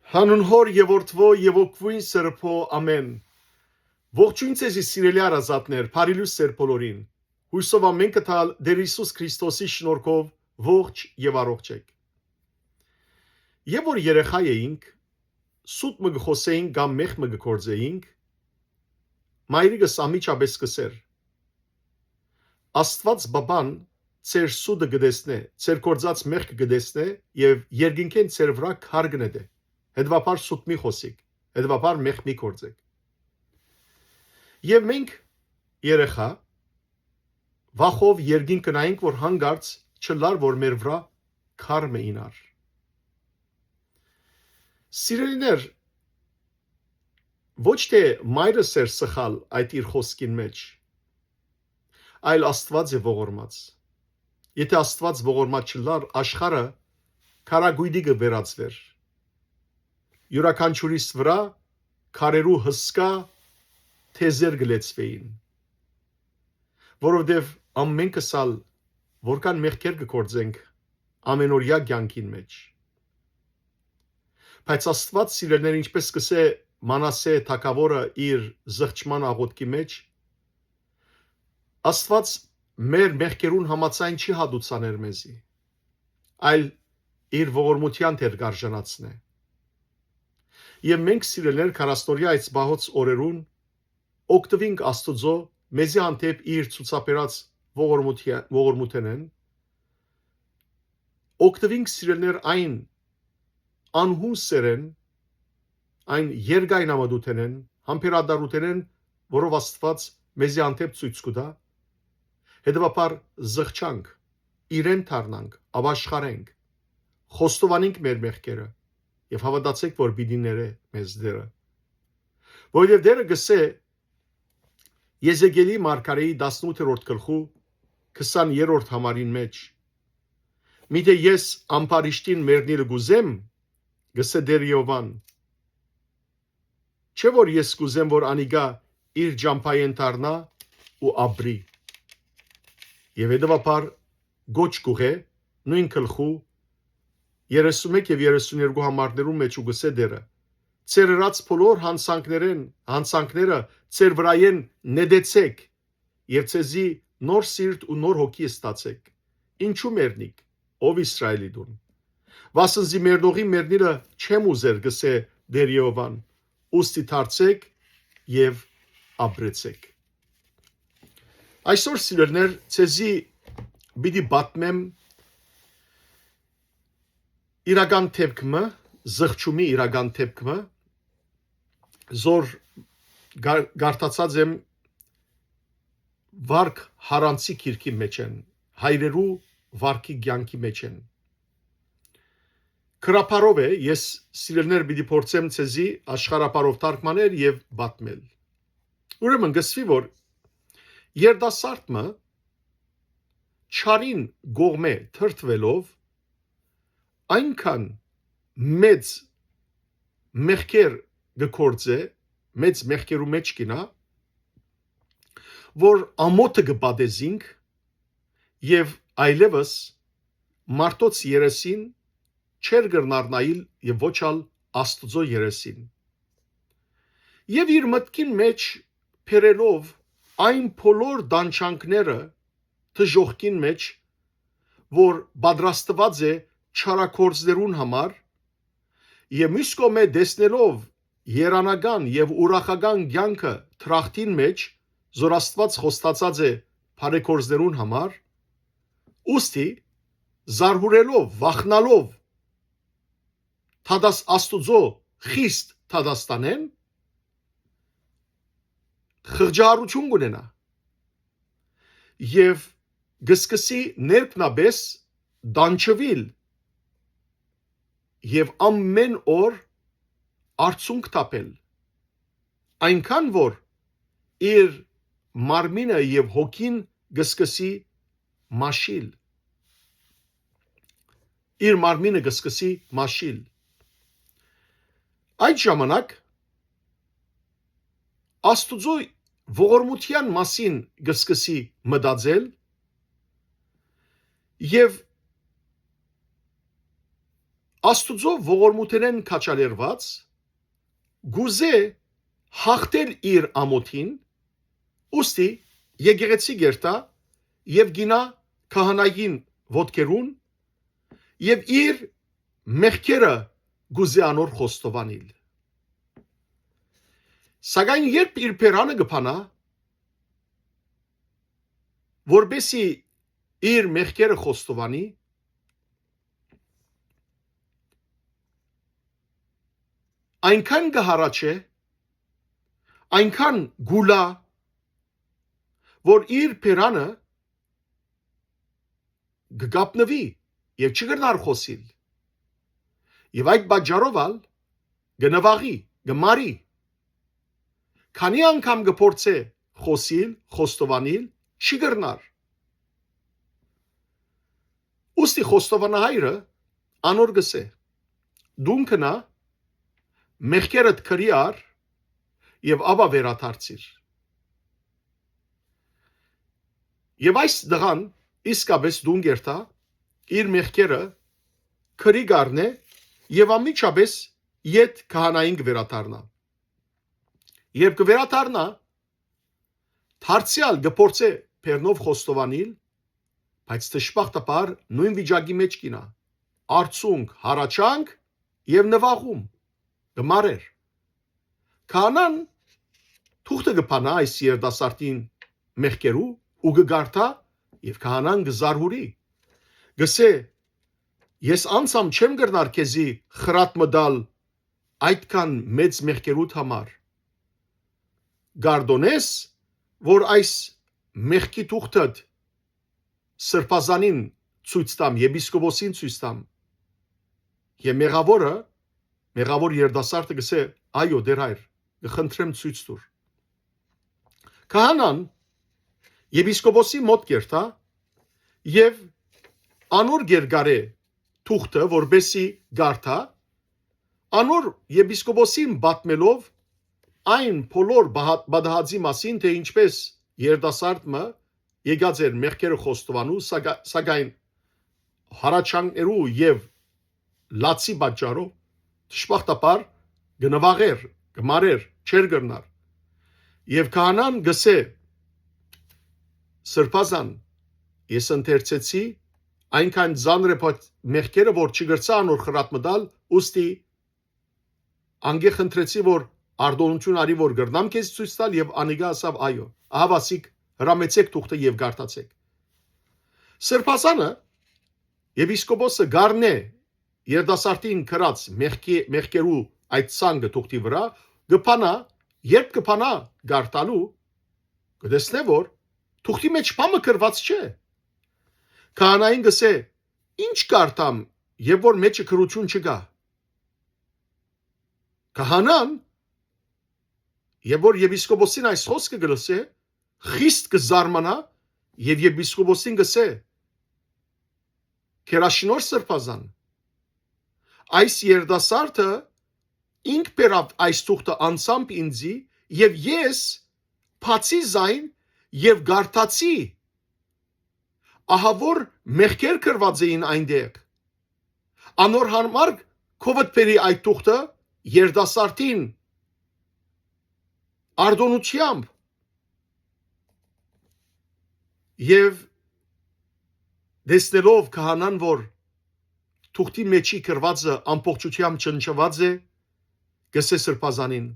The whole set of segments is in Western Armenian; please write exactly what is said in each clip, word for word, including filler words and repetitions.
Հանուն Հօր եւ Որդւոյ եւ Հոգւոյն Սրբոյ, ամէն։ Ողջոյն ձեզի, սիրելի հարազատներ, բարի լոյս ձեր բոլորին։ Յոյսով ամէնքը տալ Տէր Յիսուս Քրիստոսի շնորհքով ողջ եւ առողջ էք։ Եւ որ երեխայ էինք, սուտ մը կը խօսէինք կամ մեղք մը կը գործէինք, մայրիկս անմիջապէս կ'ըսէր. «Աստուած Բաբան ձեր սուտը կը տեսնէ, ձեր գործած մեղքը կը տեսնէ եւ երկնքէն ձեր վրայ քար կը նետէ։ Հետեւաբար սուտ մի խօսիք, հետեւաբար մեղք մի գործէք»։ Եւ մենք, երեխայ, վախով երկինք կը նայենք, որ յանկարծ չըլլար, որ մեր վրայ քար մը իյնար։ Սիրելիներ, ոչ թէ մայրս էր սխալ այդ իր խօսքին մէջ, այլ Աստուած է ողորմած։ Եթէ Աստուած ողորմած չըլլար, աշխարհը քարակոյտի կը վերածուէր։ Իւրաքանչիւրիս վրայ քարերու հսկայ թեզեր կը լեցուէին, որովհետեւ ամէնքս ալ որքան մեղքեր կը գործենք ամէնօրեայ կեանքին մէջ։ Բայց Աստուած, սիրելիներ, ինչպէս կ'ըսէ Մանասէ թագաւորը իր զղջման աղօթքի մէջ, Աստուած մեր մեղքերուն համաձայն չի հատուցաներ մեզի, այլ իր ողորմութեան դեր կ'արժանացնէ։ Եւ մենք, սիրելիներ, քառասնօրեայ այս պահոց օրերուն օգտուինք Աստուծոյ մեզի հանդէպ իր ցուցաբերած ողորմութեա-, ողորմութենէն, օգտուինք, սիրելիներ, այն անհուն սէրէն, այն երկայնամտութենէն, համբերատարութենէն, որով Աստուած մեզի հանդէպ ցոյց կու տայ, հետեւաբար զղջանք, իրեն դառնանք, ապաշխարենք, խոստովանենք մեր մեղքերը եւ հաւատացէք, որ պիտի ներէ մեզ Տէրը։ Որովհետեւ Տէրը կ'ըսէ Եզեկիէլի մարգարէի տասնութերորդ գլխու քսաներորդ համարին մէջ. «Միթէ ես ամբարիշտին մեռնիլը կ'ուզեմ, կ'ըսէ Տէր Եհովան, չէ՞ որ ես կ'ուզեմ, որ անիկա իր ճամբայէն դառնայ ու ապրի»։ Եւ հետեւաբար կոչ կ'ուղղէ նոյն գլխու երեսունմէկ եւ երեսուներկու համարներուն մէջ ու կ'ըսէ Տէրը. «Ձեր ըրած բոլոր յանցանքներէն, յանցանքները ձեր վրայէն նետեցէք եւ ձեզի նոր սիրտ ու նոր հոգի ստացէք։ Ինչո՞ւ մեռնիք, ով Իսրայէլի տուն։ Վասն զի մեռնողին մեռնիլը չեմ ուզեր, կ'ըսէ Տէր Եհովան, ուստի դարձէք եւ ապրեցէք»։ Այսօր, սիրելիներ, ձեզի պիտի պատմեմ իրական դէպք մը, զղջումի իրական դէպք մը, զոր կար-, կարդացած եմ Վարք Յառանցի գիրքի մէջէն, հայրերու վարքի կեանքի մէջէն։ Գրաբարով է, ես, սիրելիներ, պիտի փորձեմ ձեզի աշխարհաբարով թարգմանել եւ պատմել։ Ուրեմն, կ'ըսուի, որ երիտասարդ մը չարին կողմէ դրդուելով, այնքան մեծ մեղքեր կը գործէ, մեծ մեղքերու մէջ կ'իյնայ, որ ամօթը կը պատեզինք եւ այլեւս մարդոց երեսին չէր կրնար նայիլ եւ ոչ ալ Աստուծոյ երեսին։ Եւ իր մտքին մէջ բերելով այն բոլոր տանջանքները դժոխքին մէջ, որ պատրաստուած է չարագործներուն համար, եւ միւս կողմէ տեսնելով երանական եւ ուրախական կեանքը դրախտին մէջ, զոր Աստուած խոստացած է բարեգործներուն համար, ուստի զարհուրելով, վախնալով դատաս-, Աստուծոյ խիստ դատաստանէն, խղճահարութիւն կ'ունենայ եւ կը սկսի ներքնապէս տանջուիլ եւ ամէն օր արցունք թափել, այնքան որ իր մարմինը եւ հոգին կը սկսի մաշիլ։ Իր մարմինը կը սկսի մաշիլ։ Այդ ժամանակ Աստուծոյ ողորմութեան մասին կը սկսի մտածել եւ Աստուծոյ ողորմութենէն քաջալերուած, կ'ուզէ յաղթել իր ամօթին, ուստի եկեղեցի կ'երթայ եւ գնայ քահանային ոտքերուն եւ իր մեղքերը կ'ուզէ անոր խոստովանիլ։ Սակայն երբ իր բերանը կը բանայ, որպէսզի իր մեղքերը խոստովանի, այնքան կը հառաչէ, այնքան կ'ուլայ, որ իր բերանը կը կապնուի եւ չի կրնար խօսիլ։ Եւ այդ պատճառով ալ կը նուաղի, կը մարի։ Քանի՞ անգամ կը փորձէ խօսիլ, խոստովանիլ, չի կրնար։ Ուստի խոստովանահայրը անոր կ'ըսէ. «Դուն գնա, մեղքերդ քրի առ եւ ապա վերադարձիր»։ Եւ այս տղան իսկապէս դուն կ'երթայ, իր մեղքերը քրի կ'առնէ եւ անմիջապէս յետ քահանային կը վերադառնայ։ Երբ կը վերադառնայ, դարձեալ կը փորձէ բերնով խոստովանիլ, բայց դժբախտաբար նոյն վիճակի մէջ կ'իյնայ. արցունք, հառաչանք եւ նուաղում, կը մարէր։ Քահանան թուղթը կը բանայ այս երիտասարդին մեղքերու ու կը կարդայ, եւ քահանան կը զարհուրի, կ'ըսէ. «Ես անձամ չեմ կրնար քեզի խրատ մը տալ այդքան մեծ մեղքերուդ համար։ Կարդոնե՞ս, որ այս մեղքի թուղթդ սրբազանին ցոյց տամ, եպիսկոպոսին ցոյց տամ»։ Եւ մեղաւորը, մեղաւոր երիտասարդը կ'ըսէ. «Այո, դեր հայր, կը խնդրեմ, ցոյց տուր»։ Քահանան եպիսկոպոսի մօտ կ'երթայ եւ անոր կ'երկարէ թուղթը, որպէսզի կարդայ, անոր եպիսկոպոսին պատմելով այն բոլոր բահա-, պատահածի մասին, թէ ինչպէս երիտասարդ մը եկած էր մեղքերը խոստովանու, սակա-, սակայն հառաչանքներու եւ լացի պատճառով, դժբախտաբար, կը նուաղէր, կը մարէր, չէր կրնար։ Եւ քահանան կ'ըսէ. «Սրբազան, ես ընթերցեցի, այնքան ծանր է, բայց մեղքերը, որ չկրցայ անոր խրատ մտալ, ուստի անկէ խնդրեցի, որ արտոնություն արի, որ կրնամ քեզ ցոյց տալ», եւ անիկա ըսաւ. «Այո, ահա ասիկ, հրամեցէք թուղթը եւ կարդացէք»։ Սրբազանը, եպիսկոպոսը կ'առնէ երիտասարդին կրած մեղքի, մեղքերու այդ ցանկը թուղթի վրայ, կը փանայ, երբ կը փանայ կարդալու, կը տեսնէ, որ թուղթի մէջ բան մը գրված չէ։ Քահանային կ'ըսէ. «Ի՞նչ կարդամ, երբ որ մէջը գրութիւն չկայ»։ Քահանան, երբ որ եպիսկոպոսին այս խօսքը կը լսէ, խիստ կը զարմանայ եւ եպիսկոպոսին կ'ըսէ. «Գերաշնորհ սրբազան, այս երիտասարդը ինք բերաւ այս թուղթը անձամբ ինձի, եւ ես բացի զայն եւ կարդացի, ահա որ մեղքեր գրված էին այնտեղ։ Անոր համար քովդ բերի այդ թուղթը երիտասարդին արտոնությամբ»։ Եւ տեսնելով քահանան, որ թուղթի մէջի գրվածը ամբողջությամբ ճնշուած է, կ'ըսէ սրբազանին.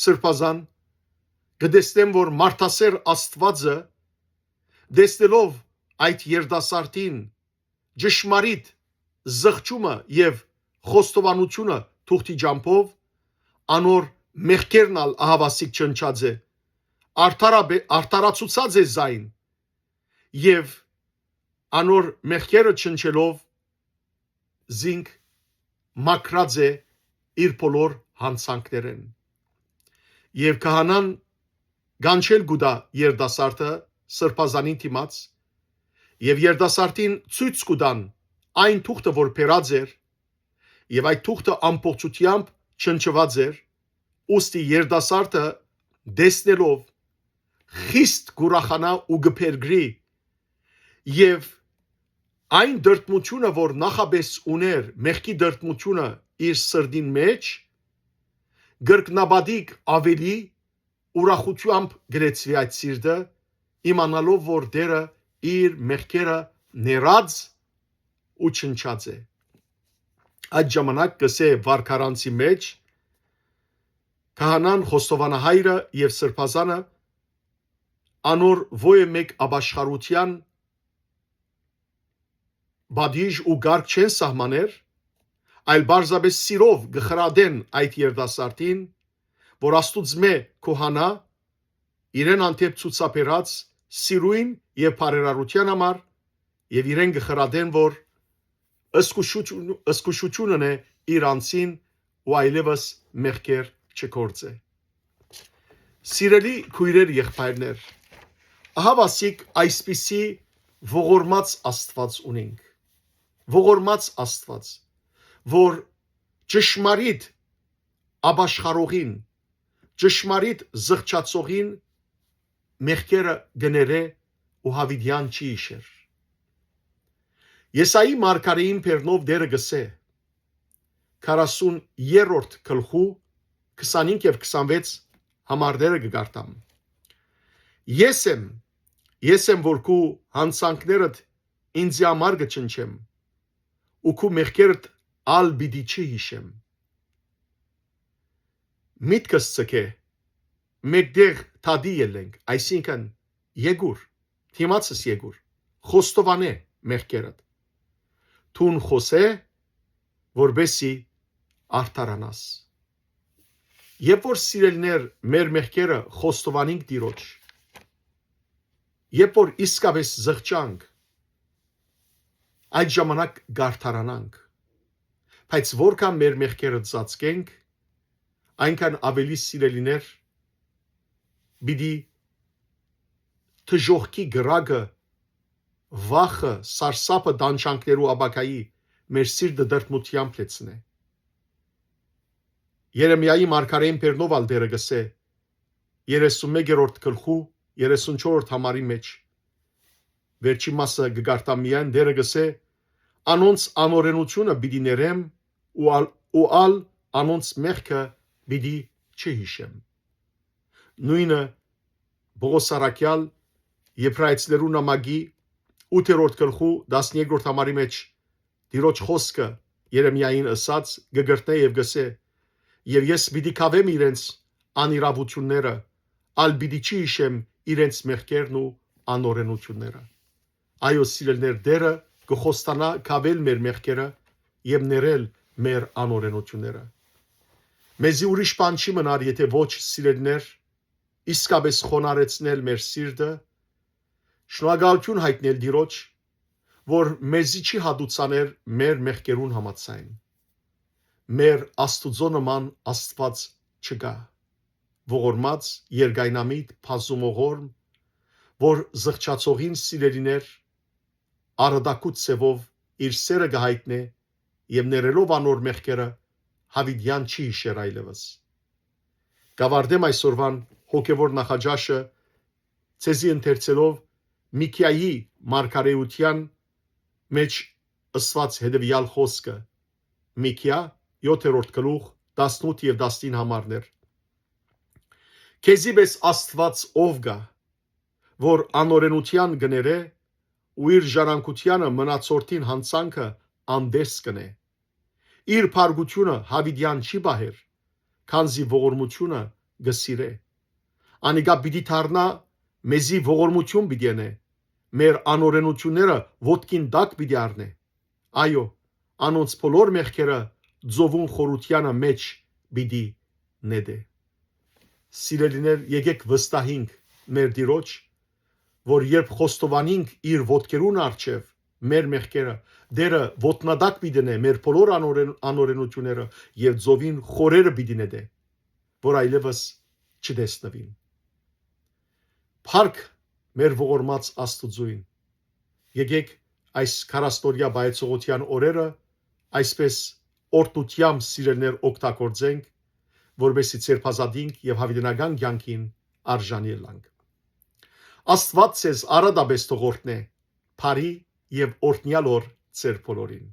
«Սրբազան, կը տեսնեմ, որ մարդասէր Աստուածը, տեսնելով այդ երիտասարդին ճշմարիտ զղջումը եւ խոստովանությունը թուղթի ճամբով, անոր մեղքերն ալ ահավասիկ ճնշած է, արդարաբե-, արդարացուցած է զայն, եւ անոր մեղքերը ճնշելով զինք մաքրած է իր բոլոր յանցանքներէն»։ Եւ քահանան կանչել կու տայ երիտասարդը սրբազանին դիմաց, եւ երիտասարդին ցոյց կու տան այն թուղթը, որ բերած էր, եւ այդ թուղթը ամբողջությամբ ճնշուած էր, ուստի երիտասարդը, տեսնելով, խիստ կ'ուրախանայ ու կը փերկրի, եւ այն տրտմութիւնը, որ նախապէս ունէր մեղքի տրտմութիւնը իր սրտին մէջ, կրկնապատիկ աւելի ուրախութեամբ կը լեցուի այդ սիրտը, իմանալով որ Տէրը իր մեղքերը ներած ու չնչած է։ Այդ ժամանակ կ'ըսէ վարքարանցի մէջ, քահանան, խոստովանահայրը եւ սրբազանը անոր ոյ մէկ ապաշխարութեան պատիժ ու կարգ չեն սահմաներ, այլ պարզապէս սիրով կը խրատեն այդ երիտասարդին, որ Աստուծմէ քուհանայ, իրեն հանդէպ ցուցաբերած սիրոյն եւ բարերարութեան համար, եւ իրեն կը խրատեն, որ զգուշություն, զգուշությունն է իր անձին ու այլեւս մեղքեր չգործէ։ Սիրելի քոյրեր, եղբայրներ, ահա ասիկ այսպիսի ողորմած Աստուած ունենք, ողորմած Աստուած, որ ճշմարիտ ապաշխարողին, ճշմարիտ զղջացողին մեղքերը կը ներէ ու յաւիտեան չի յիշեր։ Եսայի մարգարէին բերնով Տէրը կ'ըսէ, քառասուներորդ գլխու քսանհինգ եւ քսանվեց համարները կը կարդամ։ Ես եմ, ես եմ, որ քու յանցանքներդ ինծի համար կը չնչեմ ու քու մեղքերդ ալ պիտի չի յիշեմ։ Միտքս ցկէ, մէկտեղ դատի ելենք, այսինքն՝ եկուր, դիմացս եկուր, խոստովանէ մեղքերդ։ Դուն խօսէ, որպեսզի արդարանաս։ Երբ որ, սիրելիներ, մեր մեղքերը խոստովանենք Տիրոջ, երբ որ իսկապէս զղջանք, այդ ժամանակ կ'արդարանանք։ Բայց որքան մեր մեղքերը ծածկենք, այնքան աւելի, սիրելիներ, պիտի դժոխքի կրակը, վախը, սարսափը, տանջանքներու ապագայի մեր սիրտը դրդմութեամբ լեցնէ։ Երեմիայի մարգարէին բերնով ալ Տէրը կ'ըսէ, երեսունմեկերորդ գլխու, երեսունչորրորդ համարի մէջ, վերջին մասը կը կարդամ միայն, Տէրը կ'ըսէ, անոնց անօրենութիւնը պիտի ներեմ ու ալ, ու ալ անոնց մեղքը պիտի չհիշեմ։ Նոյնը Պողոս առաքեալ Եբրայեցիներու նամակի ութերորդ գլխու տասներկրորդ համարի մէջ Տիրոջ խօսքը Երեմիային ըսած կը կրկնէ եւ կ'ըսէ. «Եւ ես պիտի կաւեմ իրենց անիրաւութիւնները, ալ պիտի չի յիշեմ իրենց մեղքերն ու անօրենութիւնները»։ Այո, սիրելիներ, Տէրը կը խոստանայ կաւել մեր մեղքերը եւ ներել մեր անօրենութիւնները։ Մեզի ուրիշ բան չի մնար, եթէ ոչ, սիրելիներ, իսկապէս խոնարհեցնել մեր սիրտը, շնորհակալութիւն յայտնել Տիրոջ, որ մեզի չի հատուցաներ մեր մեղքերուն համաձայն։ Մեր Աստուծոյ նման Աստուած չկայ, ողորմած, երկայնամիտ, բազում ողորմ, որ զղջացողին, սիրելիներ, արատակոց ձեւով իր սէրը կը յայտնէ եւ ներելով անոր մեղքերը՝ յաւիտեան չի յիշեր այլեւս։ Կ'աւարտեմ այսօրուան հոգեւոր նախաճաշը՝ ձեզի ընթերցելով Միքիայի մարգարէութեան մէջ ըսուած հետեւեալ խօսքը։ Միքիա, յոթերորդ գլուխ, տասնութ եւ տասնինը համարներ։ Քեզի պէս Աստուած ո՞վ կայ, որ անօրենութեան կը ներէ ու իր ժառանգութեանը մնացորդին յանցանքը անտես կ'ընէ։ Իր փառքութիւնը յաւիտեան չի պահեր, քանզի ողորմութիւնը կը սիրէ։ Անիկա պիտի դառնայ, մեզի ողորմութիւն պիտի ընէ, մեր անօրենութիւնները ոտքին տակ պիտի առնէ։ Այո, անոնց բոլոր մեղքերը ծովուն խորութեանը մէջ պիտի նետէ։ Սիրելիներ, եկէք վստահինք մեր Տիրոջ, որ երբ խոստովանինք իր ոտքերուն առջեւ մեր մեղքերը, Տէրը ոտնատակ պիտի դնէ մեր բոլոր անօրեն-, անօրենութիւնները եւ ծովին խորերը պիտի նետէ, որ այլեւս չտեսնուին։ Փառք մեր ողորմած Աստուծոյն։ Եկեք այս քառասնօրյա պայծողութեան օրերը այսպես օրհնութեամբ, սիրելիներ, օգտագործենք, որպեսզի ձերբազատինք եւ յաւիտենական կյանքին արժանի ըլլանք։ Աստուած ձեզ արատապէս թող օրհնէ, բարի եւ օրհնեալ օր ձեր բոլորին։